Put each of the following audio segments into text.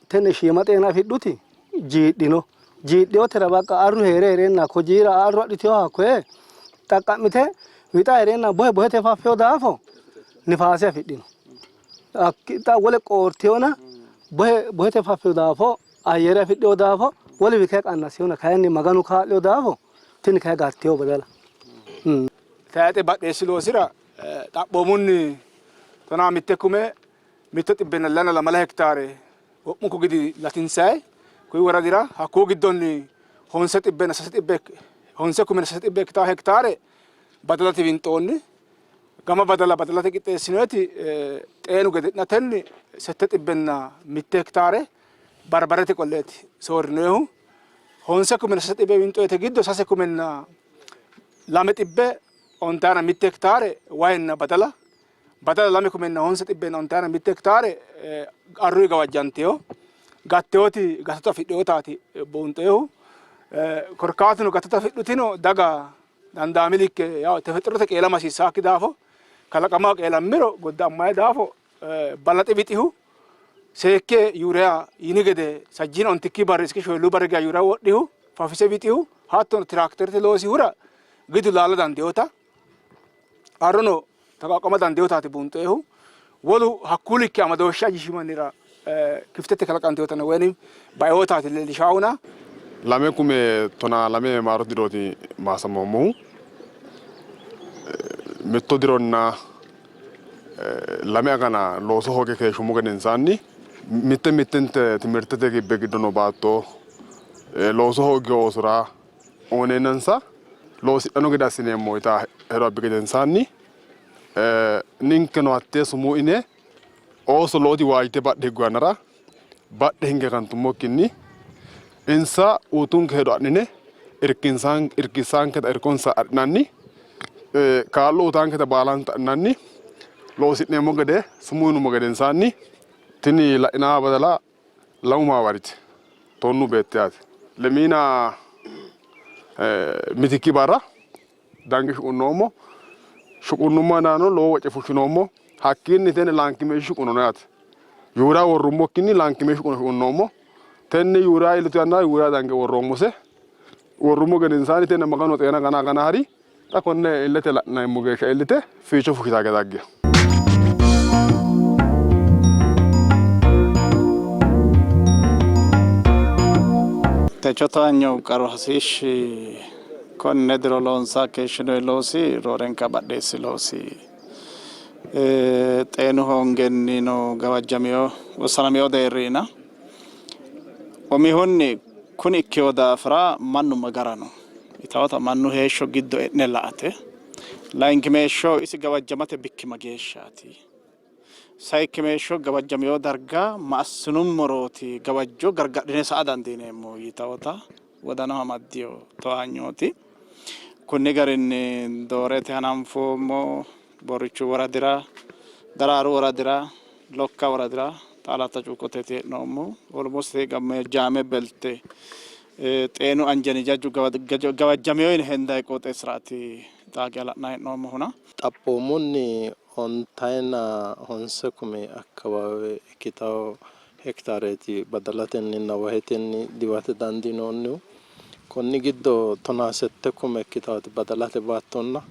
Tenne shiima xeena afidhuti jiidhino. Jiidhinotera baqqa arru hee're hee'reenna hakko jiira arru adhitinoha hakkoye xaqqa'mite wixa hee'reenna bohe bohete faffino daafo nifaase afidhino. Xa wole qoortinona bohe bohete faffino daafo ayyere afidhino daafo wole wike qannassinona kayinni Maganu kaa'lino daafo tini kayi gattino badala. Tayixe badheessi loosira xaphoomunni 11 kume 124 hektaare wo'munku gidi latinsayi kuyi woradira hakkuu giddonni honse xibbenna sase xibbe honse kumenna sase xibbe ikkitawo hektaare badalate winxoonni. Gama badala badalate qixxeessinoyiti xeenu gede'natenni 601 hektaare barbarete qolleeti soorrinoyihu. Honse kumenna sase xibbe winxoyite giddo 6,251 hektaare wahenna badala badala 2,951 hektaare qarruyi gawajjantino. Gatteoti gatote afidhinotaati buunxoyihu. Korkaatuno gatote afidhutino daga dandaami likke yaw tefexrote qeelama hasiissaakki daafo kalaqamaho qeelammiro godda'ammayi daafo balaxe wixihu seekke yuuriya yini gede sajjiin ontikki barri iski shoyilluu barri geya yuuriya wodhihu fafise wixihu hattono tiraakterete loosihura gidu laala dandeewota arrono taqaqqama dandeewotaati buunxoyihu. Wolu hakkuu likke amadooshshe ajishimannira kiftete kalaqanteewotana woynim baewotaati leellishaahuna. 2012 maarote dirooti maasammoommohu. Mitto dironna lame agana looso hooge keeshshummo gedensaanni mitte mittente timirtete gibbe giddo noo baatto looso hooggino oosora uyneennansa loosidhanno gede assineemmo yitaa hedo abbi gedensaanni ninkeno hattee sumuu yine ooso loodi waajjite badhe higgu yannara badhe hinge gantummokkinni insa uyitunke hedo adhine irkissaanketa irkonsa adhinanni kaa'lo uyitaanketa baalanta adhinanni loosi'neemmo gede sumuu yinummo gedensaanni tini la'inanni badala lamu maamarite tonnu beetti yaate. Lemiina mitikki barra dange shuqunnoommo. Shuqunnummo yannarano lowo woce fushshinoommo. Hakkiinni tenne laankimeeshshi shuquno no yaate. Yuuriya worrummokkinni laankimeeshshi shuquno shuqunnoommo. Tenne yuuriya iillitu yannara yuuriya dange worroommose. Worrummo gedensaanni tenne Maganu xeena gana gana hari. Xa konne illete la'neemmo geeshsha iillite fiicho fushshita gede daggino. Techo towaanyo qaru hasiishshi konne diro loonsanni keeshshinoonni loosi roorenka badheessi loosi xeenu hoongennino gawajjamino wossanamino deerriina umihunni kuni ikkino daafira mannu magara no yitawota mannu heeshsho giddo e'ne la''ate layinkimeeshsho isi gawajjamate bikki mageeshshaati Sayikkimeeshsho gawajjamino darga ma assinummorooti gawajjo gargadhine sa''a dandiineemmohu yitawota wodanaho amaddino towaanyooti. Kunni garinni Doorete hananfoommo, Borrichu woradira, Daraaru woradira, Lokka woradira, xa Alatta Cuukkoteeti hee'noommohu. Olmost Gammoojjaame belte xeenu anjenni jajju gawajjamino yine hendanni qooxeessiraati xaa geya la'nanni hee'noommohuna. Xaphoomunni Ontayina honse kumi akkawaawe ikkitanno hektaareeti badalatenninna wahetenni diwate dandiinoonnihu. Konni giddo tonaa sette kume ikkitannoti badalate baattonna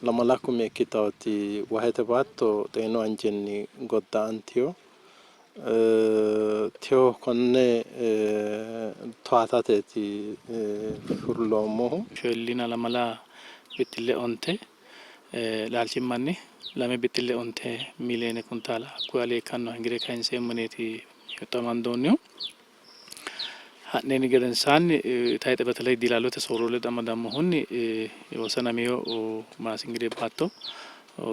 lamala kume ikkitannoti wahete baatto xeenu anjenni godda'antino. Techo konne towaatateeti fulloommohu. Shoyilliina lamala bixxille onte laalchimmanni lame bixxille onte miiliyeene kuntaala hakkuyi alee ikkannoha hingire kayinseemmo yineeti hexxo amandoonnihu. Ha'nini gedensaanni tayixe beteley diilallote soorro ledo amadammohunni wosanamino maasingire baatto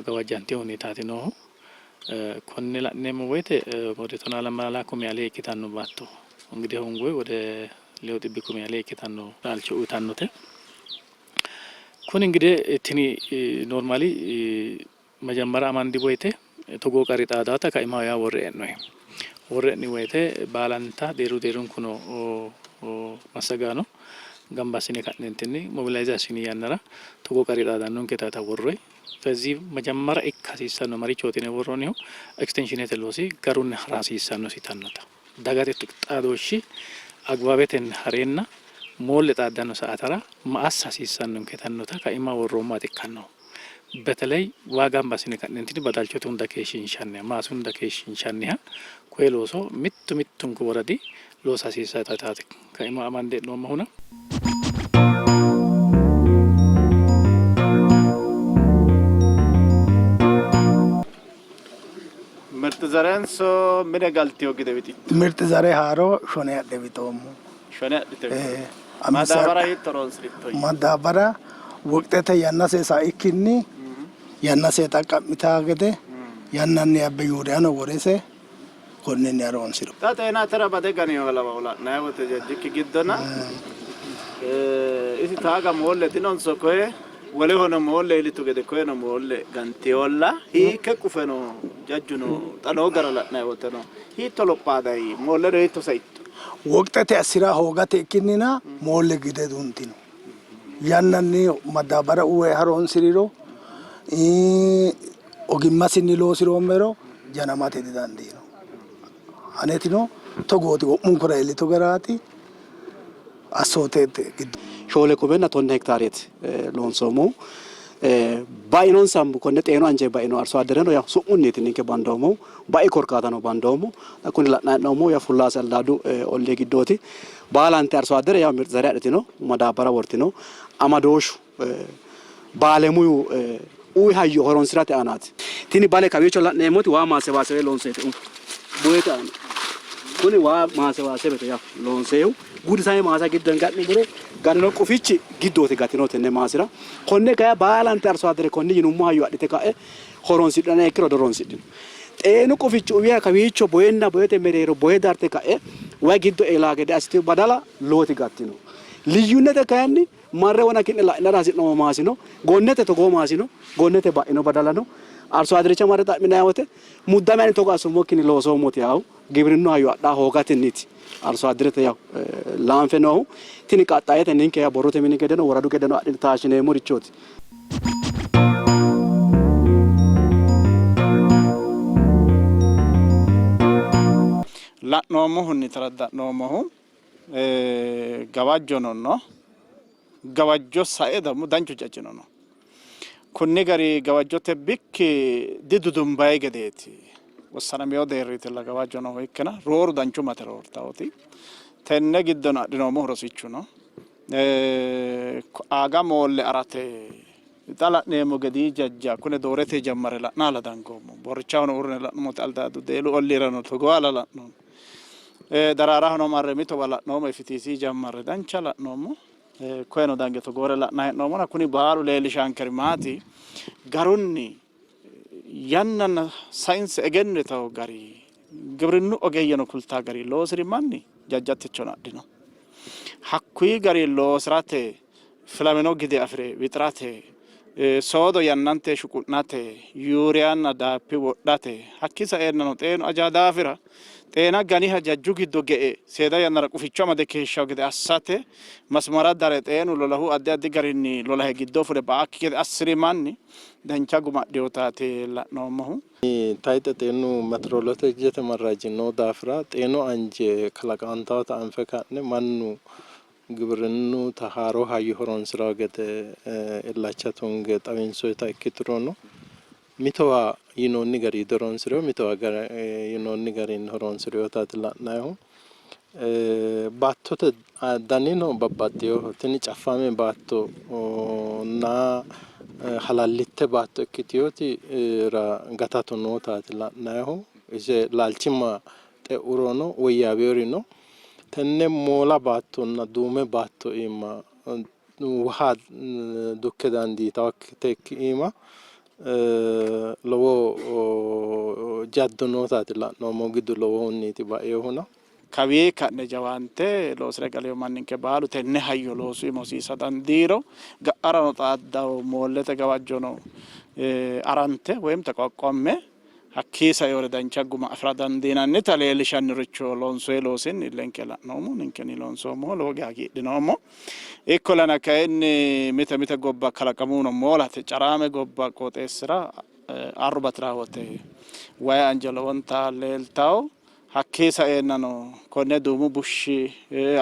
gawajjantino huneetaati noohu. Konne la'neemmo woyte wode tonaa lamala kumi alee ikkitanno baatto gide hoongoyi wode lewu xibbi kumi alee ikkitanno laalcho uyitannote. Kuni ingidihi tini normali majammara amandi woyte togoo qarri xaadaata kaimaho yaa worre e'noyi. Worre e'ni woyte baalanta deerru deerrunku noo massagaano gamba assine ka'neentinni mobilayze assini yannara togoo qarri xaadannonketa worroyi. ስለዚህ መጀመሪያ ikka hasiissanno marichooti yine worroonnihu ekistenshiinete loosi garunni hara hasiissannosi yitannota. dagate xaadooshshi agbabetenni hareenna moolle xaaddanno sa'atara ma assa hasiissannonke yitannota kaima worroommoha ikkanno. በተለይ waa gamba assine ka'neentinni badalchote hunda keeshshiinshanniha maasu hunda keeshshiinshanniha koye looso mittu mittunku woradi loosa hasiissataati kaima amande hee'noommohuna. ምርጥ ዘሬንሶ mine galtiyo gide wixitto? ምርጥ ዘሬ haaro shone adhe wixoommo. Shone adhite wixootto. Madaabara hiitto horonsi'ritto? Madaabara woqxete yannase saikkinni yannase xaqqa'mitaa gede yannanni abbe yuuriyano worese konninni haroonsiro. Xa xeenatera bade ganinoha lawawo la'nayi wote jajjikki giddona isi taaga moolle dinonso koye wolehono moolle iillitu gede koyeno moolle ganteyolla hiikke qufeno jajjuno xa noo gara la'nayi woteno hiitto lophaa dayi moolleno hiitto saitto? Woqxete assi'ra hoogate ikkinnina moolle gide duntino. Yannanni madaabara uwe haroonsiriro ogimmasinni loosiroommero janamate didandiino. Anetino togooti wo'munkura iillito garaati assooteete giddo. 4 kumenna 10 hektaareeti loonsoommohu. Bainonsa konne xeenu anje baino arso addereno yaw su'munniiti ninke bandoommohu bai korkaatano bandoommo. Kuni la'nanni hee'noommohu yaw Fullaase Aldaadu ollii giddooti. Baalante arso addere yaw mirxi zare adhitino madaabbara wortino amadooshshu baalemuyu uwi hayyo horonsi'rate aanaati. Tini bale kawiicho la'neemmoti waa maasewaasebe loonseete buete aana. Kuni waa maasewaasebete yaw loonseehu gudisame maasa giddo ga'ni gure ganino qufichi giddooti gatino tenne maasira. Konne kaya baalante arso addere konni yinummo hayyo adhite ka'e horonsidhana ikkiro dihoronsidhino. Xeenu qufichi uwiha kawiicho boyenna boyete mereero boye darte ka'e way giddo eelaa gede assite badala lowoti gattino. Liyyunnete kayinni marre wona ki'ne la'inara hasi'noommo maasino gonnete togoo maasino gonnete ba'ino badalano arso adiricha marre xa'minanni wote muddame ani togo assummokkinni loosoommoti yawu gibirinnu hayyo adha hoogatenniiti arso adirete yawu laanfe noohu tini qaxxayete ninke ya borrote mini gedeno woradu gedeno adhine taashshineemmorichooti. La'noommohunni taradda'noommohu gawajjono no, gawajjo sae ደግሞ danchu jajjino no. Kunni gari gawajjote bikki didudumbayi gedeeti. Wossanamino deerriitilla gawajjo noohu ikkina rooru danchummate roortaoti. Tenne giddono adhinoommohu rosichu no. Aaga moolle arate xa la'neemmo gedii jajja kune doorete jammare la'naala dangoommo. Borrichahono uurrine la'nummote Aldaadu Deelu olliirano togoala la'noommo. Daraarahono marre mitowa la'noommo FTC jammarre dancha la'noommo. Koyeno dange togoore la'na hee'noommona kuni baalu leellishankeri maati? Garunni yannanna sayinse egenno yitawo gari gibrinnu ogeeyyeno kultaa gari loosiri manni jajjattichono adhino. Hakkuyi gari loosirate filamino gide afire wixirate soodo yannante shuqu'nate yuuriyanna daappi wodhate hakki saeennano xeenu ajaa daafira xeena ganiha jajju giddo ge'e seeda yannara quficho amade keeshshawo gede assate masmara dare xeenu lolahu addi addi garinni lolahe giddo fule ba'akki gede assiri manni dancha guma adhinotaati la'noommohu. Tayxe xeenu meteorolojete marraji noo daafira xeenu anje kalaqantawota anfe ka'ne mannu gibirinnuta haaro hayyo horonsi'rawo gede illacha tunge xawinsoyita ikkiturono mitowa yinoonni garinni dihoronsi'rino, mitowa yinoonni garinni horonsi'rinotaati la'nayihu. Baattote danino babbaxxinoho. Tini caffaame baattonna halallitte baatto ikkitinoti gatatu nootaati la'nayihu. Ise laalchimma xe'urono woyyaawinori no. Tenne moola baattonna duume baatto iima waha dukke dandiitawokkite iima lowo jaddo nootaati la'noommo. Gidu lowohunniiti bainohuna. Kawii ka'ne jawaante loosire galeyo manninke baalu tenne hayyo loosu iima hosiisa dandiiro ga'arano xaaddawo moollete gawajjono arante woyim taqoqqomme hakkii saeore dancha guma afira dandiinannita leellishannoricho loonsoyi loosinni illenke la'noommo ninkeni loonsoommoho lowo geya hagiidhinoommo. Ikkollana kayinni mite mite gobba kalaqamuno moolate caraame gobba qooxeessira arru batiraa wote wayi anje lowonta leeltawo. Hakkii saeennano konne duumu bushshi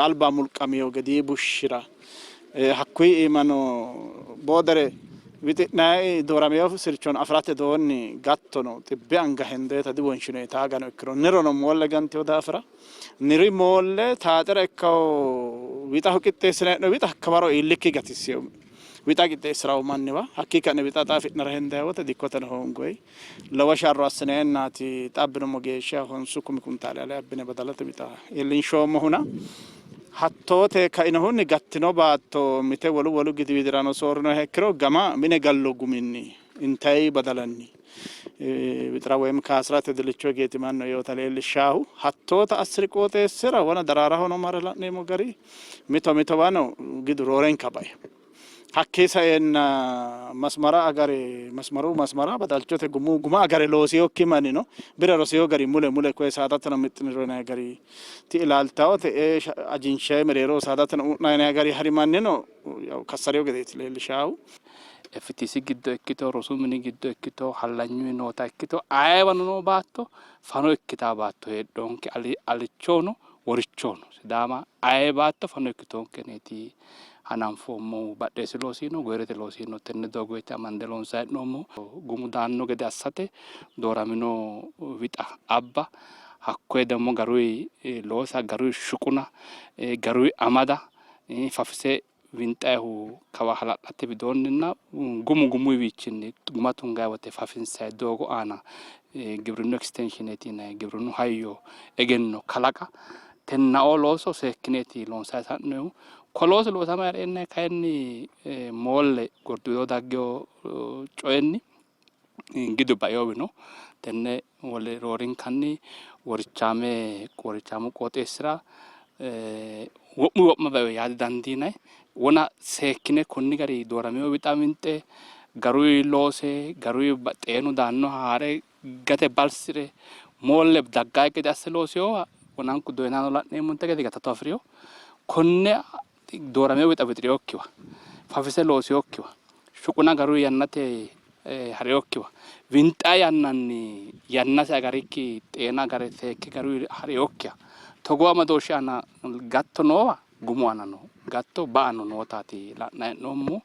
alba mulqamino gedii bushshira hakkuyi iimano boodere wixi'nanni dooramino sirchono afi'rate doonni gattono xibbe anga hendoyita diwonshinoyi taagano ikkiro nirono moolle gantino daafira niri moolle taaxira ikkawo wixaho qixxeessinanni hee'noyi wixa hakkawaro iillikki gatissino wixa qixxeessi'rawo manniwa hakkii ka'ne wixa xa afi'nara hendayi wote dikkoteno hoongoyi. Lowo sharro assineennaati xa abbinummo geeshsha honsu kumi kuntaale ale abbine badalate wixa iillinshoommohuna hattoote kainohunni gattino baatto mite wolu wolu gidi widirano soorrinoha ikkiro gama mine gallo guminni intayi badalanni wixira woyim kaasirate dilicho higeeti mannu eota leellishshaahu. Hattoota assiri qooxeessira wona daraarahono marre la'neemmo gari mito mitowano gidu roorenka baino. Hakkii saeenna masmara agare masmaru masmara badalchote gumu guma agare loosinokki mannino bire rosino gari mule mule koye saadateno mixxiniro yinanni gari ti'i laaltawo te'ee ajinshayi mereeroho saadateno u'na yinanni gari hari mannino yaw kassarino gedeeti leellishaahu. FTC giddo ikkito rosu mini giddo ikkito hallanyuyi noota ikkito ayeewano noo baatto fano ikkitawo baatto heedhoonke alichono worichono Sidaama ayee baatto fano ikkitoonke yineeti hananfoommohu. Badheessu loosino, goyirete loosino tenne doogooti amande loonsanni hee'noommohu. Gumu daanno gede assate dooramino wixa abba, hakkoye ደግሞ garuyi loosa, garuyi shuquna, garuyi amada, fafise winxayihu kawa hala'late widoonninna gumu gumuyiwiichinni guma tungayi wote fafinsayi doogo aana gibrinnu ekistenshineeti yinanni gibrinnu hayyo egenno kalaqa tennao looso seekkineeti loonsayi sa'noyihu. Ko loosu loosama hee'reenna kayinni moolle gordu widoo daggino coyinni gidu baeowino tenne wole roorinkanni worichaame worichaamu qooxeessira wo'mu wo'ma baeo yaa didandiinanni. Wona seekkine konni gari dooramino wixa winxe garuyi loose garuyi xeenu daannoha haa're gate balsi're moolle daggaa gede asse loosinoha wonanku doyinano la'neemmonte gede gatato afi'rino. Konne dooramino wixa wixirinokkiwa fafise loosinokkiwa shuquna garuyi yannate ha'rinokkiwa winxa yannanni yannase agarikki xeena agare seekke garuyi ha'rinokkiha togoo amadooshshi aana gatto noowa gumu aana no gatto ba'ano nootaati la'nanni hee'noommohu.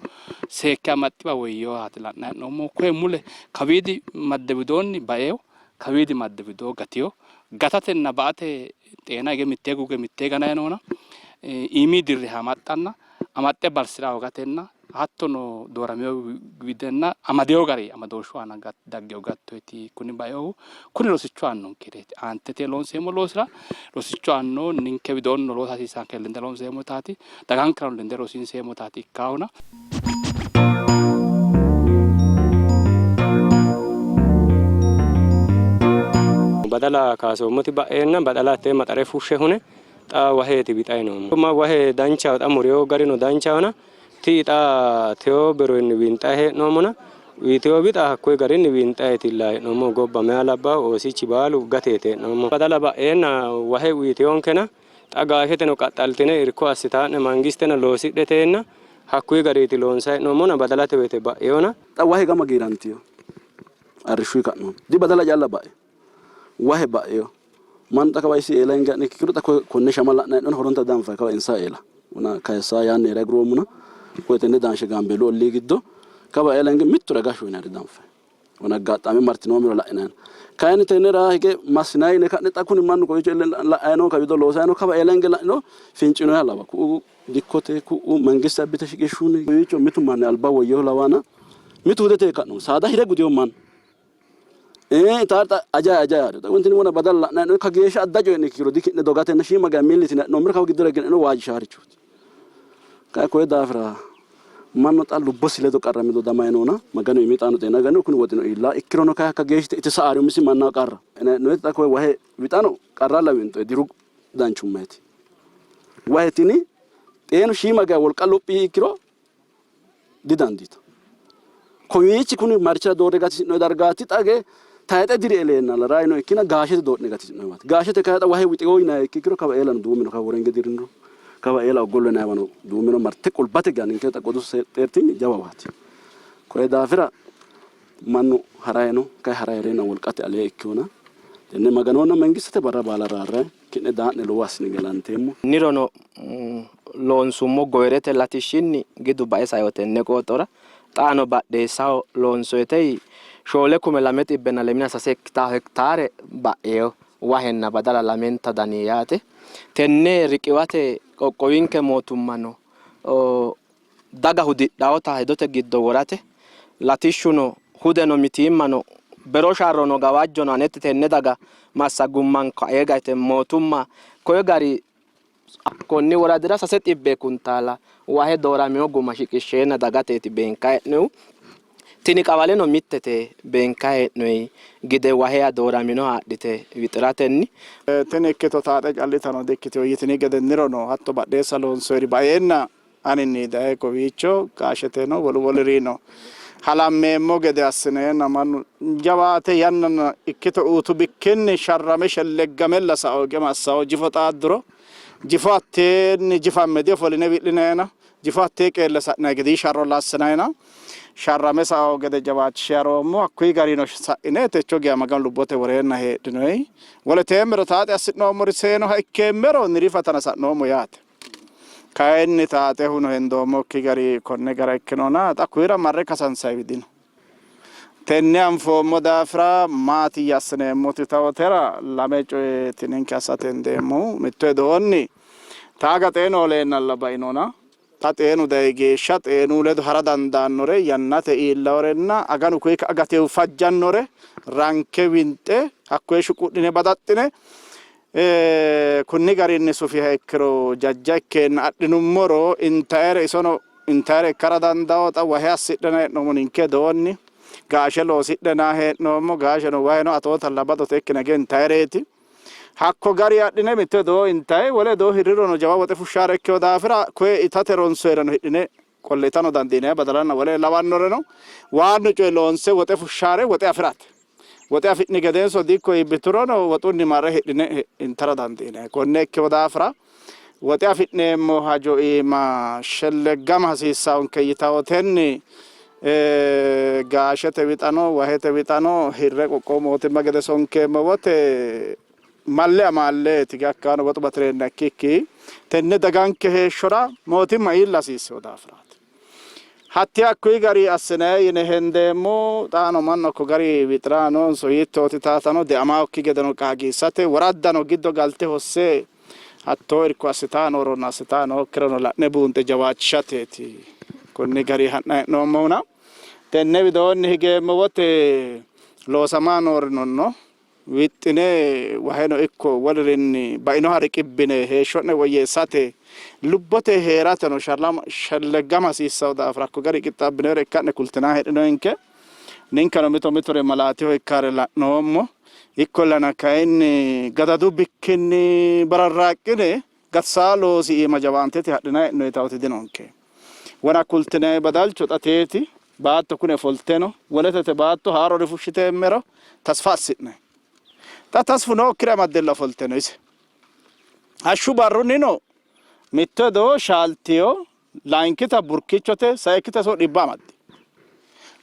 Seekke amaxxiwa woyyewaati la'nanni hee'noommohu. Koye mule kawiidi madde widoonni baeo, kawiidi madde widoo gateo. Gatatenna ba''ate xeena hige mittee guge mittee gananni noona iimi dirriha amaxxanna amaxxe balsi'ra hoogatenna hattono dooramino widenna amadino gari amadooshshu aana daggino gattooti kuni bainohu. Kuni rosicho aannonkereeti. Aantete loonseemmo loosira rosicho aanno ninke widoonnino loosa hasiissanke lende loonseemmotaati. Dagankerano lende rosiinseemmotaati ikkaahuna. Badala kaasoommoti ba'eenna badala hattee maxare fushshe hune xa waheeti wixayi noommo. Wahe danchaho xa murino garino danchahona Ti'i xa tewo beroyinni winxayi hee'noommona uyitino wixa hakkuyi garinni winxayitilla hee'noommohu. Gobba meyaa labbaahu oosichi baalu gateeti hee'noommohu. Badala ba'eenna wahe uyitinonkena xa gaasheteno qaxxaltine irko assitaa'ne mangisteno loosidhe teenna hakkuyi gariiti loonsayi hee'noommona badalate woyite ba'inona. Xa wahe gama giirantino arrishshuyi ka'nohunni. Di badala calla ba'ino. Wahe ba'ino. Mannu xa kawa isi eela hinge ha'ne ikkiro xa konne shama la'nanni hee'noonni horonta dianfanni kawa insa eela. Wona kayissa yaanni hee're aguroommona koye tenne daanshe Gaambeellu ollii giddo kawa eela hinge mittu raga yinanniri dianfanni. Wona aggaxxaame martinoomero la'inanni. Kayinni tennera hige massinanni yine ka'ne xa kuni mannu kowiicho la''ayi no kawiido loosayi no kawa eela hinge la'niro fincinoyiha lawa. Ku'u dikkote ku'u mangiste abbite shiqishshuni kowiicho mitu manni alba woyyehu lawaana mitu hudete ka'no saada hire gudino mannu. Ee taarxa ajayi ajayi yaado. Xa wontinni wona badala la'nanni hee'noonni kageeshsha adda coyi'ne ikkiro diki'ne dogatenna shiima geya milli yitine hee'noommero kawa giddora higgine waajjishaarichooti. Kayi koye daafira mannu xa lubbosi ledo qarrame dodamayi noona Maganu iimi xaano xeena gano kuni woxino iilla ikkirono kayi hakka geeshshite ite sa'aari umisi mannaho qarra. Hee'noyeti xa koye wahe wixano qarra lawinxoe diru danchummaeti. Wahe tini xeenu shiima geya wolqa luphi ikkiro didandiitanno. Kowiichi kuni marichira doorre gatisi'noyi dargaati xage tayixe diri eleenna rayino ikkina gaashete doodhine gatisi'noyiwaati. Gaashete kayi xa wahe wixio yinanni ikkiro kawa eelano duumino kawa worenge dirino kawa eela oggollo yinanniwano duumino marte qulbate geya ninke xa qodu xeertinyi jawawaati. Koye daafira mannu harayi no kayi harayi hee'reenna wolqate alee ikkihuna Tenne Maganohonna mangistete barra baala raarrayi, ki'ne daa'ne lowo assine galanteemmo. Nirono loonsummo goyirete latishshinni gidu bae saino tenne qooxora. Xaano badheessaho loonsoyitei 4203 hektaare ba'ino wahenna badala lamenta dani yaate. Tenne riqiwate qoqqowinke mootummano daga hudidhawota hedote giddo worate latishshuno hudeno mitiimmano bero sharrono gawajjono aneti tenne daga massagummanka eega yite mootumma koye gari konni woradira 300 kuntaala wahe dooramino guma shiqishsheenna dagateeti beenka hee'noyihu. Tini qawaleno mittete beenka hee'noyi gide waheya dooraminoha adhite wixiratenni. Tini ikkito taaxe callitano dikkitino yitini gedennirono hatto badheessa loonsoyiri baeenna aninni daye kowiicho gaasheteno wolu wolirino halammeemmo gede assineenna mannu jawaate yannanna ikkito uutu bikkinni sharrame shelleggamella sao hige massao jifo xaadduro jifo hatteenni jifamme diofoline wi'linayina jifo hattee qeelle sa'nay gede sharrolla assinayina sharrame sao gede jawaachishe haroommo. Hakkuyi garino sa'ine techo geya Maganu lubbote woreenna heedhinoyi. Woleteemmero taaxe assi'noommori seenoha ikkeemmero niri fatana sa'noommo yaate. Kayinni taaxehuno hendoommokki gari konne gara ikkinona xa kuyira marre kasansayiwi dino. Tenne anfoommo daafira maatiyya assineemmoti tawotera lame coyeeti ninke assate hendeemmohu. Mitto hedoonni taaga xeenu ooleennalla bainona xa xeenu dayi geeshsha xeenuu ledo hara dandaannore yannate iillaorenna aganu kuyi ka'a gatehu fajjannore ranke winxe hakkoye shuqu'nine badaxxine Kunni garinni sufiha ikkiro, jajja ikkeenna adhinummoro intayere isono intayere ikkara dandawo. Xa wahe assidhena hee'noommo ninke doonni, gaashe loosidhena hee'noommo, gaasheno waheno atootalla badote ikkine age intayireeti. Hakko gari adhine mitto doo intayi, wole doo hirrirono jawa woxe fushshaare ikkino daafira koye itate ronsoyireno hidhine qolle itano dandiinanni badalanna wole lawannoreno waannu coye loonse woxe fushshaare woxe afi'rate. Woxe afi'ni gedenso dikko iibbiturono woxunni marre hidhine intara dandiinanni. Konne ikkino daafira woxe afi'neemmo hajo iima shelleggama hasiissawonke yitawotenni gaashete wixano wahete wixano hirre qoqqowu mootimma gede sonkeemmo wote malle amaalleeti hakkaano woxu bati'reenna ikkikki tenne daganke heeshshora mootimma iilla hasiissino daafiraati. Hatti hakkuyi gari assinayi yine hendeemmo. Xaano mannu hakko gari wixira noonso hiittooti taatano deamaokki gedeno qaagiissate woraddano giddo galte hosse hattoo irko assitaa nooronna assitaa nookkirono la'ne buunxe jawaachishateeti konni gari ha'nayi hee'noommohuna. Tenne widoonni higeemmo wote loosamaa noorino no. Wixxine waheno ikko wolurinni bainoha riqibbine heeshsho'ne woyyeessate lubbote hee'rateno shelleggama hasiissanno daafira hakko gari qixxaabbinore ikka'ne kultinanni heedhinoyinke. Ninkeno mito mitore malaateho ikkare la'noommo. Ikkollana kayinni gadadu bikkinni bararraaqqine gatisaa loosi iima jawaantete hadhinanni hee'noyitawoti dinonke. Wona kultinanni badalcho xa teeti baatto kune ofolte no, woletete baatto haarore fushshiteemmero tasfa assi'nanni. Xa tasfu nookkire amaddella ofolte no ise. Hashshu barrunnino mitto hedo shaaltiyo, layinkita burkichote, sayikkita iso dhibba amaddino.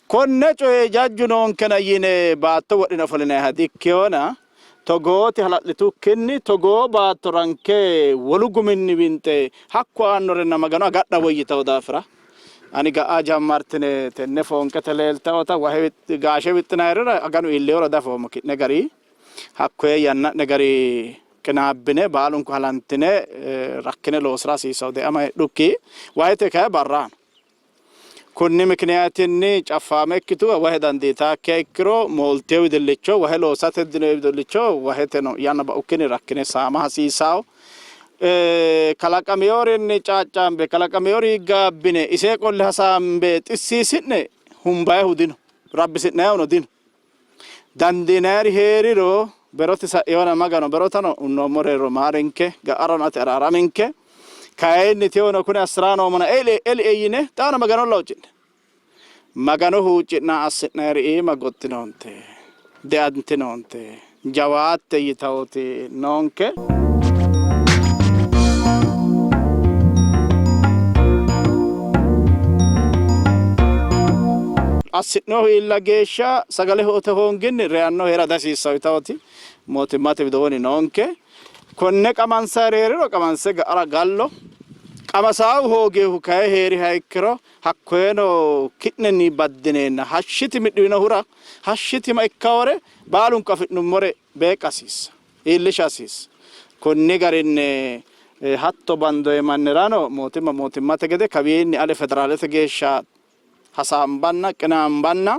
Konne coye jajju noonkena yine baatto wodhine ofolinanniha dikkinona, togooti hala'litukkinni togoo baatto ranke wolu guminni winxe hakku aannorenna Magano agadha woyyitanno daafira, ani ga'a jammartine tenne foonqete leeltannota wahe gaashe wixxinannirira aganu iillinoro diafoommo, ki'ne gari hakkoye yanna'ne gari qinaabbine baalunku halantine rakkine loosi'ra hasiissanno deama heedhukki wahete kayi barraano. Kunni mikniyaatinni caffaame ikkitu wahe dandiitaakkiha ikkiro mooltino wedillicho wahe loosate heddino wedillicho waheteno yanna ba'ukkinni rakkine saama hasiissanno. Kalaqaminorinni caaccaambe, kalaqaminorinni gaabbine, isee qolle hasaambe xissiisi'ne humbayihu dino, rabbisi'nayihuno dino. Dandiinayiri hee'riro berote sa'iyona Magano berotano hunnoommore hee'riro maarinke, ga'arano ati araaraminke. Kayinni tewono kune assi'ra noommona elie elie yine xaano Maganolla huucci'ne. Magano huucci'na assi'nayiri iima goxxinoonte, deantinoonte, jawaatte yitawoti noonke. Hasi'nohu iilla geeshsha sagale ho'ote hoonginni reyanno hee'ra dihasiissanno yitawoti mootimmate widoonni noonke. Konne qamansayiri hee'riro qamanse ga'ara gallo. Qamasaahu hoogihu kayi hee'riha ikkiro hakkoyeno ki'nenni baddineenna hashshi timi dhiwinohura hashshi tima ikkawore baalunku afi'nummore beeqqa hasiissa, iillisha hasiissa. Konni garinni hatto bandoyi mannirano mootimma mootimmate gede kawiinni ale federaalete geeshsha hasaambanna qinaambanna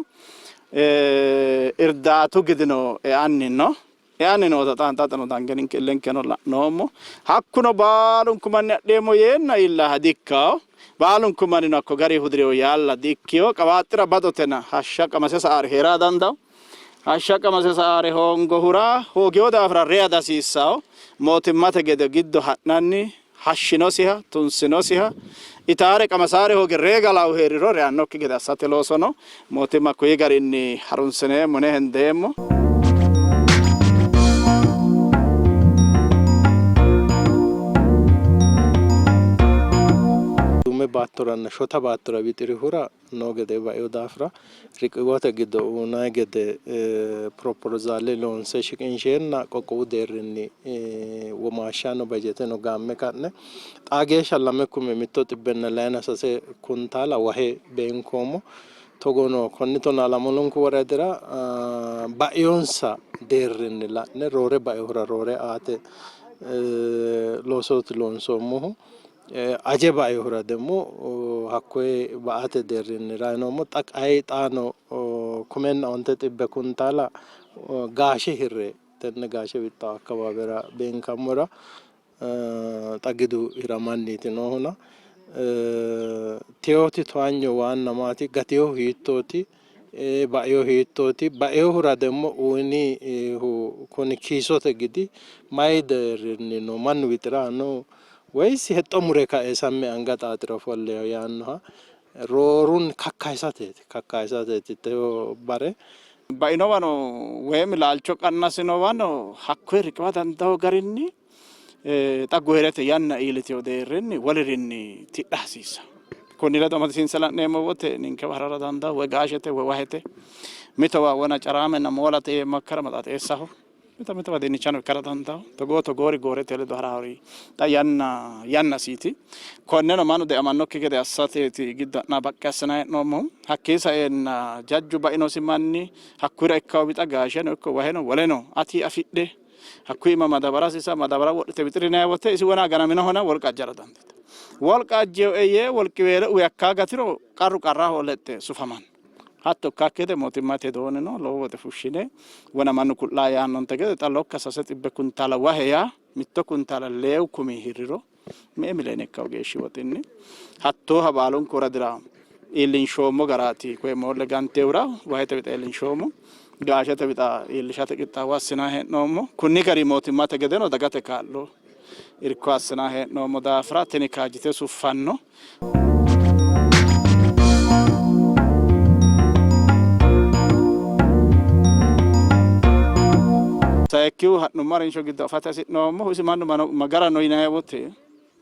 irdaatu gidino eanni no. Eanni noota xa xaxano dange ninke illenkeno la'noommo. Hakkuno baalunku manni adheemmo yeenna iillaha di''ikkanno. Baalunku mannino hakko gari hudi'rino yaalla di''ikkino. Qawaaxxira badotena hashsha qamase sa''aari hee'ra dandaanno. Hashsha qamase sa''aari hoongohura hoogino daafira reya dihasiissanno. Mootimmate gede giddo ha'nanni hashshinosiha, tunsinosiha, itaare qamasaare hooge ree galaahu hee'riro reyannokki gede assate loosono mootimma kuyi garinni harunsineemmo yine hendeemmo. Duume baattoranna shota baattora wixirihura noo gedee baino daafira riqiwote giddo uynanni gede piroppozaale loonse shiqinsheenna qoqqowu deerrinni womaashshano bajeteno gaamme ka'ne xaa geeshsha 2,103 kuntaala wahe beenkoommo. Togono konni tonaa lamalunku woradira bainonsa deerrinni la'ne roore bainohura roore aate loosooti loonsoommohu. Aje bainohura demmo hakkoye ba''ate deerrinni rainoommo. Xa kayi xaano 10,009 kuntaala gaashe hirre tenne gaashe wixxawo akkawaawera beenkammora xa gidu hiramanniiti noohuna. Teyooti towaanyo waanna maati? Gatinohu hiittooti? Bainohu hiittooti? Bainohura demmo uyinihu kuni kiisote gidi mayi deerrinni no? Mannu wixi'ranno woyisi hexxo mure kae sammi anga xaaxire ofolleho yaannoha roorunni kakkayisateeti. Kakkayisateeti teyo bare. Bainowano woyim laalcho qannasinowano hakkoye riqiwa dandawo garinni xa goyirete yanna iillitino deerrinni wolirinni tidha hasiissanno. Konni ledo amadisiinse la'neemmo wote ninkewa harara dandawo woy gaashete woy wahete mitowa wona caraamenna moolate yee makkara maxaaxeessaho mito mitowa dinnichano ikkara dandawo. Togoo togoori goorete ledo haraori xa yanna yannasiiti. Konneno mannu deamannokki gede assateeti giddo ha'na baqqi assinanni hee'noommohu. Hakkii saeenna jajju bainosi manni hakkuyira ikkawo wixa gaasheno ikko waheno woleno ati afidhe Hakkuyi iima madabara hasiisa madabara wodhite wixirinay wote isi wona ganaminohona wolqa ajjara dandiitanno. Wolqa ajjeoe yee wolqiweele uwe hakkaa gatiro qarru qarraho lexxe sufamanno. Hatto ikkakki gede mootimmate hedoonnino lowo woxe fushshine wona mannu ku'laa yaannonte gede xa lokka 300 kuntaala wahe yaa mitto kuntaala leewu kumi hirriro me''e mileene ikkawo geeshshi woxinni hattooha baalunku woradira iillinshoommo garaati. Koye moolle gantehura wahete wixa iillinshoommo, gaashete wixa iillishate qixxaawo assinanni hee'noommo. Kunni gari mootimmate gedeno dagate kaa'lo irko assinanni hee'noommo daafira tini kaajjite suffanno. Sayikkihu ha'nummo harinsho giddo afate hasi'noommohu isi mannu ma gara no yinanni wote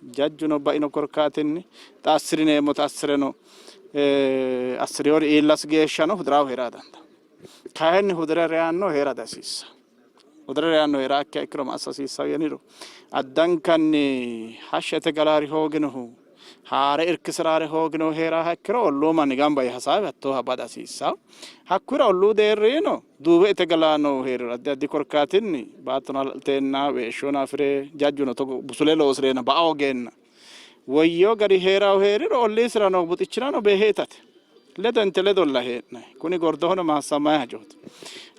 jajjuno baino korkaatinni xa assi'rineemmota assi'reno assi'rinori iillasi geeshshano hudiraahu hee'ra dandaanno. Kayinni hudire reyanno hee'ra dihasiissanno. Hudire reyanno hee'rakkiha ikkiro ma assa hasiissanno yiniro addankanni hashshete galaari hooginohu Haa're irkisi'rare hooginohu hee'raaha ikkiro olluu manni gamba yee hasaawe hattooha bada hasiissanno. Hakkuyira olluu deerrino duuwe ite galaannohu hee'riro addi addi korkaatinni baattono hala'liteenna weeshshono afi're jajjuno togo busule loosi'reenna ba'a hoogeenna woyyino gari hee'raahu hee'riro olliisira noo buxichirano beehe itate ledo inte ledolla hee'nanni. Kuni gordohono maassammanni hajooti.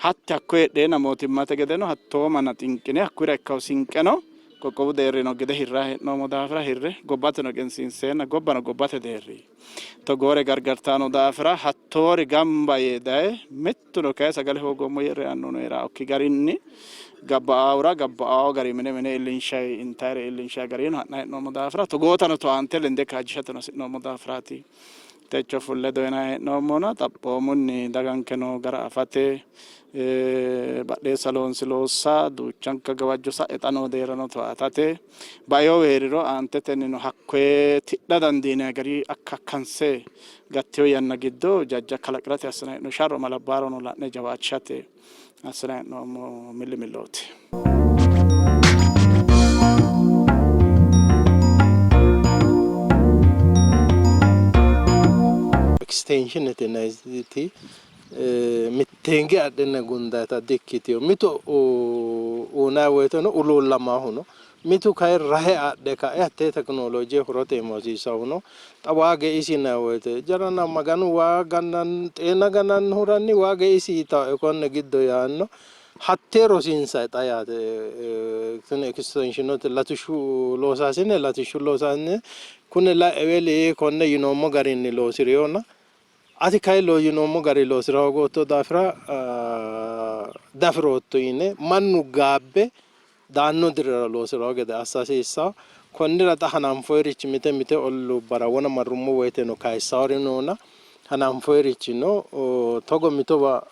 Hatti hakko heedheenna mootimmate gedeno hattoo manna xinqine hakkuyira ikkawo sinqeno Qoqqowu deerrino gide hirranni hee'noommo daafira hirre gobbateno egensiinseenna gobbano gobbate deerri togoore gargartanno daafira hattoori gamba yee daye mittuno kayi sagale hoogoommo yee reyannohuno hee'raokki garinni gabba'aahura gabba'aawo gari mine mine iillinshayi intayire iillinshayi garino ha'nanni hee'noommo daafira togootano towaante lende kaajjishateno hasi'noommo daafiraati. Techo fulle doyinanni hee'noommona xaphoomunni daganke noo gara afate badheessa loonsi loossa duuchanka gawajjo sa'e xa noo deerrano towatate bainohu hee'riro aantetennino hakkoye tidha dandiinanni gari akkaakkanse gattino yanna giddo jajja kalaqi'rate assinanni hee'noonni sharro malabbaarono la'ne jawaachishate assinanni hee'noommo millimillooti. Ekistenshinete yinanniti mitteenge adhine gundayita di''ikkitino. Mitu uynanni woyteno huluullamaahu no. Mitu kayi rahe adhe kae hattee tekinoloje horote iima hosiisannohu no. Xa waa geisi yinanni woyte jarana Maganu waa gananno xeena ganannohuranni waa geisi yitawoe konne giddo yaanno. Hattee rosiinsanni xa yaate tini ekistenshiinote latishshu loosaasine latishshu loosaasine kune lai eweli konne yinoommo garinni loosirinona Ati kayi yinoommo garinni loosi'ra hoogootto daafira diafi'rootto yine mannu gaabbe daanno dirira loosi'ranno gede assa hasiissanno. Konnira xa hananfoyirichi mite mite olluubbara wona marrummo woyteno kayissawori noona hananfoyirichi no. Togo mitowa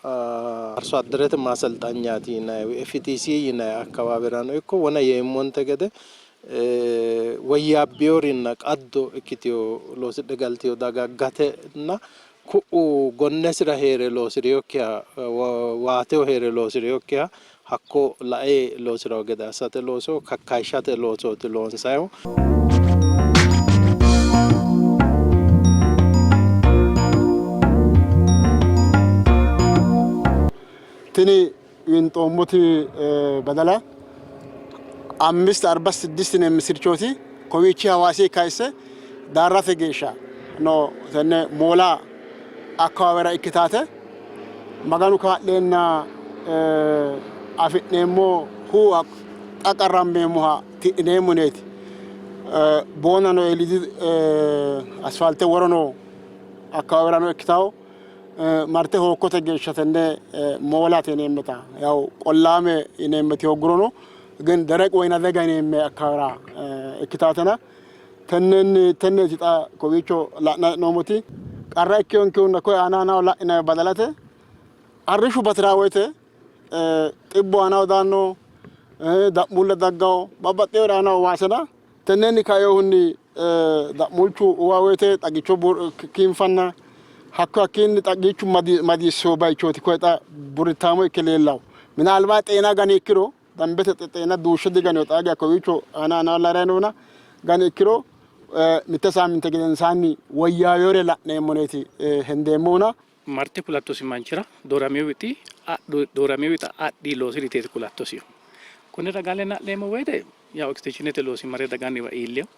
Arso adderete maaselxanyaati yinanni FTC yinanni akkawaawirano ikko wona yeemmonte gede woyyaabbinorinna qaddo ikkitino loosidhe galtino daga gatenna ku'u gonnesira hee're loosi'rinokkiha waateho hee're loosi'rinokkiha hakko lae loosi'ranno gede assate looso kakkayishshate loosooti loonsannihu. Tini winxoommoti badala ammist arba siddist yineemmo sirchooti. Kowiichi Hawaasi kayisse Daarrate geeshsha no tenne moola akkawaawera ikkitaate Maganu kaa'leenna afi'neemmo hu xa qarrammeemmoha tidhineemmo yineeti. Boonano eeliidi asfaalte woro noo akkawaawerano ikkitawo. Marte hookkote geeshsha tenne moolate yineemmota yaw qollaame yineemmoti hooggurono ግን ደረቅ ወይና ደጋ yineemme akkawara ikkitaatena tennenni tenneeti xa kowiicho la'nanni hee'noommoti. Qarra ikkinonkehunna koye aana aanaho la'inanni badalate arrishshu batiraa woyte xibbu aanaho daanno, da'muulla daggawo, babbaxxewori aanaho waasena Tennenni kainohunni da'muulchu uwa woyte xagicho kiinfanna hakko hakkiinni xagichu madiissino bayichooti koye xa burrittaamo ikke leellanno. Minaalbaati xeena gani ikkiro dambete xeena duushshe diganino xaa geya kowiicho aana aana laray noona gani ikkiro mitte saamminte gedensaanni woyyaawinore la'neemmo yineeti hendeemmohuna. Marte kulattosi manchira, dooramino wixi dooramino wixa adhi loosi'ri yiteeti kulattosihu. Konni ragaanni la'neemmo woyte yawo ekistenshiinete loosi mare daganniwa iillino.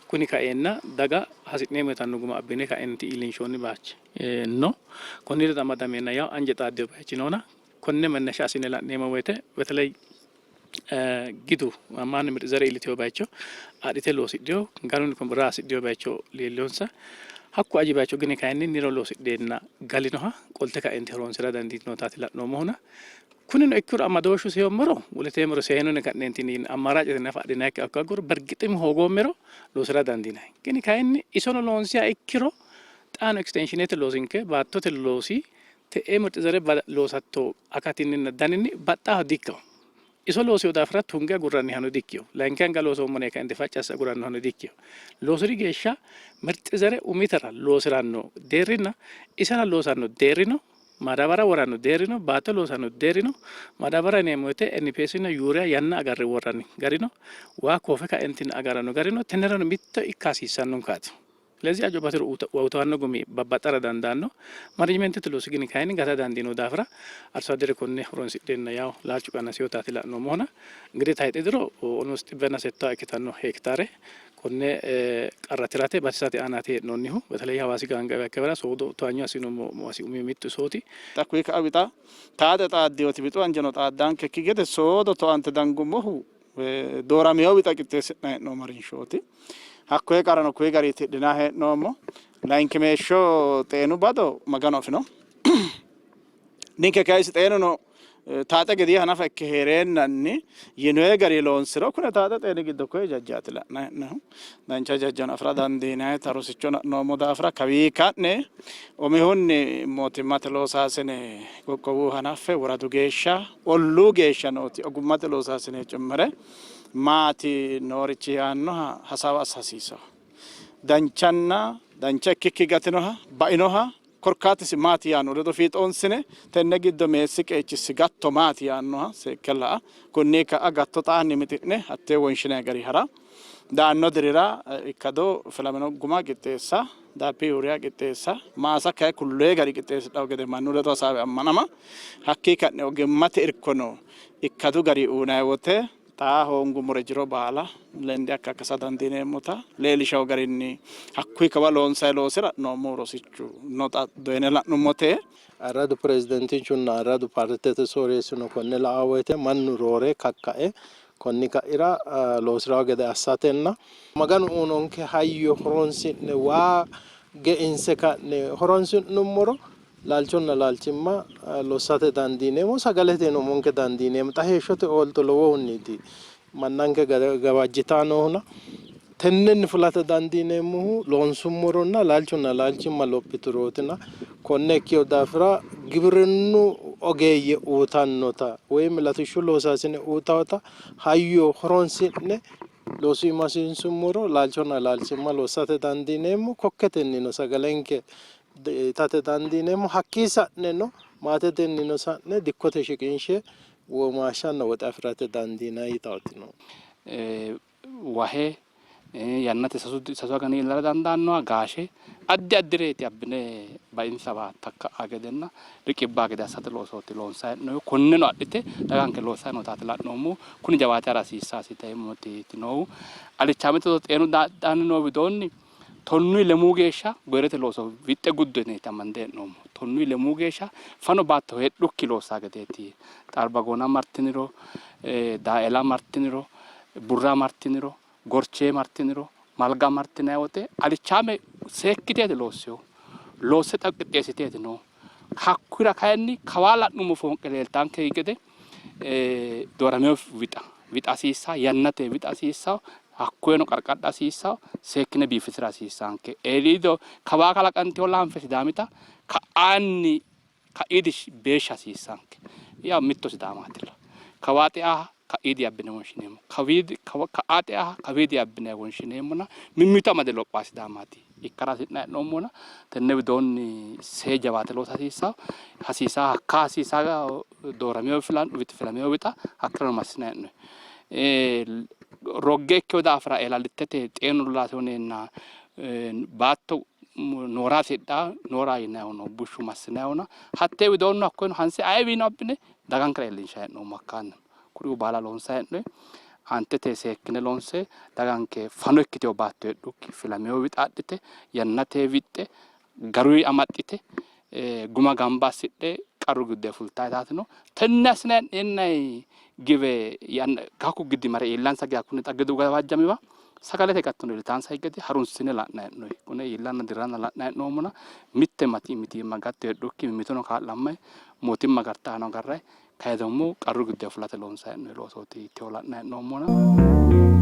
Kuni kaeenna daga hasi'neemmo yitanno guma abbine kaeenti iillinshoonni bayichi no. Konni ledo amadameenna yawo anje xaaddino bayichi noona konne menneshsha assine la'neemmo woyte beteley gidu mannu mirxi zare iillitino bayicho adhite loosidhino, garunni raa assidhino bayicho leellinonsa. Hakku aji bayicho gine kayinni niro loosidheenna galinoha qolte ka'eenti horoonsi'ra dandiitinotaati la'noommohuna. Kunino ikkiro amadooshshu seyoommero woleteemmero seyinone ka'neentinni ammaraacete nafa adhinayikki hakko aguro bergixim hoogoommero loosi'ra dandiinanni. Gini kayinni isono loonsiha ikkiro xaano ekistenshiinete loosinke baattote loosi Te'ee mirxi zare loosatto akatinninna daninni baxxaaho dikkino. Iso loosino daafira tunge agurrannihano dikkino. Layinki anga loosoommona yee kae facci asse agurannohano dikkino. Loosiri geeshsha mirxi zare umitera loosi'ranno deerrinna isera loosanno deerri no, madaabara woranno deerri no, baatto loosanno deerri no. Madaabara yineemmo woyte NPS nna Yuuriya yanna agarre worranni gari no, waa koofe kaentinni agaranno gari no. Tennerano mitto ikka hasiissannonkaati. ስለዚህ ajo bati'ro uyitanno gumi babbaxxara dandaanno. Manajimentete loosi gini kayinni gata dandiino daafira arso addere konne horonsidhenna yawo laalchu qannasinotaati la'noommohuna እንግዲህ tayxe diro almost xibbenna settaa ikkitanno hektaare konne qarra tirate batisate aanaati hee'noonnihu. በተለይ Hawaasi gaangaawi akkabira soodo towaanyo assinummo asi umi mittu isooti. Xa kuyi ka'a wixa taade xaaddinoti wixu anjeno xaaddankekki gede soodo toante dangummohu dooramino wixa qixxeessi'nanni hee'noommo harinshooti. Hakkoye qarrano kuyi garinni tidhinanni hee'noommo. Layinkimeeshsho xeenu bado Maganu afino. Ninke kayinni xeenuno Taaxe gediha nafa ikke hee'reennanni yinoye gari loonsiro kune taaxe xeeni giddo koye jajjaati la'nanni hee'nohu. Dancha jajjano afi'ra dandiinannita rosichono adhinoommo daafira kawii ka'ne umihunni mootimmate loosaasine qoqqowu hanaffe woradu geeshsha olluu geeshsha nooti ogummate loosaasine cu'mire maati noorichi yaannoha hasaawa assa hasiissanno. Danchanna dancha ikkikki gatinoha bainoha Korkaatisi maati yaanno ledo fiixoonsine tenne giddo meessi qeechisi gatto maati yaannoha seekke la'a, konni ka'a gatto xaanni mixi'ne hattee wonshinanni gari hara, daanno dirira ikkado filamino guma qixxeessa, Daapi Yuuriya qixxeessa, maasa kayi kulloyi gari qixxeessidhanno gede mannu ledo hasaawe ammanama, hakkii ka'ne ogimmate irkono ikkadu gari uynanni wote Xa hoongummore jiro baala lende akkakkasa dandiineemmota leellishawo garinni hakkuyi kawa loonsanni loosira noommohu rosichu no xa doyine la'nummote. Ayirradu pirezidentinchunna ayirradu paartete sooreessino konne la'anno woyte mannu roore kakkae konni ka'ira loosi'ranno gede assatenna Maganu uynonke hayyo horonsi'ne waa geinse ka'ne horonsi'nummoro Laalchonna laalchimma lossate dandiineemmo, sagaleteno umonke dandiineemmo. Xa heeshshote oolto lowohunniiti mannanke gawajjitanni noohuna tennenni fulate dandiineemmohu loonsummoronna laalchonna laalchimma lophiturootina konne ikkino daafira gibirinnu ogeeyye uyitannota woyim latishshu loosaasine uyitannota hayyo horonsi'ne loosu iima hosiinsummoro laalchonna laalchimma lossate dandiineemmo. Kokketennino sagalenke itate dandiineemmo. Hakkii sa'neno maatetennino sa'ne dikkote shiqinshe womaashshanna woxe afi'rate dandiinanni yitaati noohu. Wahe yannate sasu agani iillara dandaannoha gaashe addi addireeti abbine bainsawa takka'a gedenna riqibba gede assate loosooti loonsanni hee'noonnihu. Konneno adhite daganke loossanni nootaati la'noommohu. Kuni jawaate hara hasiissaasi yiteemmoti noohu. Alichaamete xeenu daanni noo widoonni Tonnuyi lemuu geeshsha goyirete looso wixxe guddo yineeti amande hee'noommo. Tonnuyi lemuu geeshsha fano baatto heedhukki loossa gedeeti. Xaarbagoona martiniro, Daaeela martiniro, Burra martiniro, Gorchee martiniro, Malga martinanni wote alichaame seekkiteeti loossinohu. Loosse xa qixxeessiteeti noohu. Hakkuyira kayinni kawaa la'nummo foonqe leeltaanke gede dooramino wixa wixa hasiissanno, yannate wixa hasiissanno, hakkoyeno qarqadha hasiissanno, seekkine biifisira hasiissanke. Eeliido kawaa kalaqantino laanfe Sidaamita ka'aanni ka'iidi beeshsha hasiissanke. Yaw mitto Sidaamaatilla. Kawaa xeaha ka'iidi abbine wonshineemmo. Kawiidi ka'aa xeaha kawiidi abbine wonshineemmona mimmito amade lophaa Sidaamaati. ikkara hasi'nanni hee'noommona tenne widoonni see jawaate loosa hasiissanno. Hasiisaa hakka hasiisaa dooramino filamino wixa hakkirano massinanni hee'noonni. Rogge ikkino daafira eelallittete xeenu lolaasehunna baatto noora hasidhanno noora yinannihu no bushshu massinannihuna hattee widoonnino hakkoyeno hanse ayeewiino abbine dagankera iillinshanni hee'noommo hakkaannino. Kuriuu baala loonsanni hee'noonni. Aantete seekkine loonse daganke fano ikkitino baatto heedhukki filamino wixa adhite yannate wixxe garuyi amaxxite guma gamba assidhe qarru giddoyi fultanni yitaati no. Tenne assinanni hee'neennanni giwe hakku gidi mare iillansa geya kuni xa gidu gawajjamiwa sagalete gattono iillitaansa gede harunsine la'nanni hee'noonni. Kune iillanna dirranna la'nanni hee'noommona mitte mitiimma gatto heedhukki mimmitono kaa'lammanni mootimma agartanno agarranni Kayi demmo qarru giddoyi fulate loonsanni hee'noonni loosooti tewo la'nanni hee'noommona.